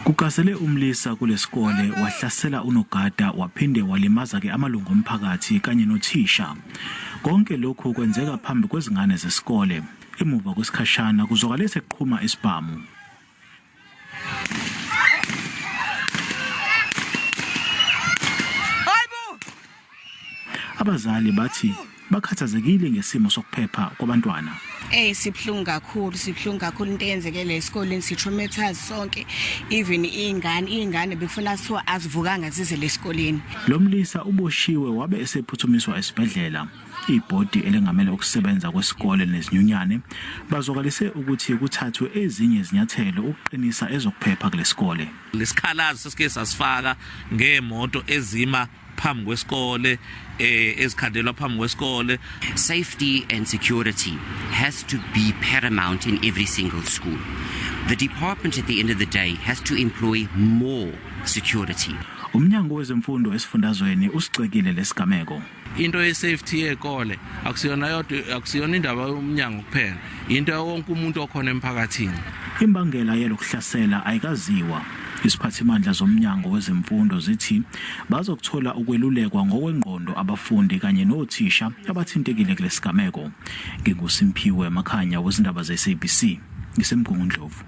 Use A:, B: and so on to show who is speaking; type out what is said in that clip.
A: Kugasele umlisa kulesikole wahlasela unogada waphinde walimaza ke amalungu omphakathi kanye nothisha. Konke lokhu kwenzeka phambi kwezingane zesikole. Emuva kwesikhashana kuzwakale sekuqhuma isibhamu. Abazali bathi bakhathazekile ngesimo sokuphepha kwabantwana.
B: Ey sibhlungu kakhulu, sibhlungu kakhulu into eyenzekele esikoleni, si-traumatized sonke, even iy'ngane, iy'ngane bekufuna kuthiwa azivukanga zize lesikoleni.
A: Lo mlisa uboshiwe wabe esephuthumiswa esibhedlela. Ibhodi elengamele ukusebenza kwesikole nezinyunyane bazwakalise ukuthi kuthathwe ezinye izinyathelo ukuqinisa ezokuphepha kulesikole.
C: Lesikhalazo sesike sasifaka ngemoto ezima phambi kwesikole, ezikhandelwa phambi kwesikole.
D: Safety and security has to be paramount in every single school. The department at the end of the day has to employ more security.
A: Umnyango wezemfundo esifundazweni usigxekile lesigameko.
E: Into ye-safety yekole akusiyona yodwa, akusiyona indaba yomnyango kuphela, into yawonke umuntu okhona emphakathini.
A: Imbangela yalokuhlasela ayikaziwa. Isiphathimandla zomnyango wezemfundo zithi bazokuthola ukwelulekwa ngokwengqondo abafundi kanye nothisha abathintekile kulesigameko. NginguSimphiwe Makhanya wezindaba ze-SABC ngiseMgungundlovu.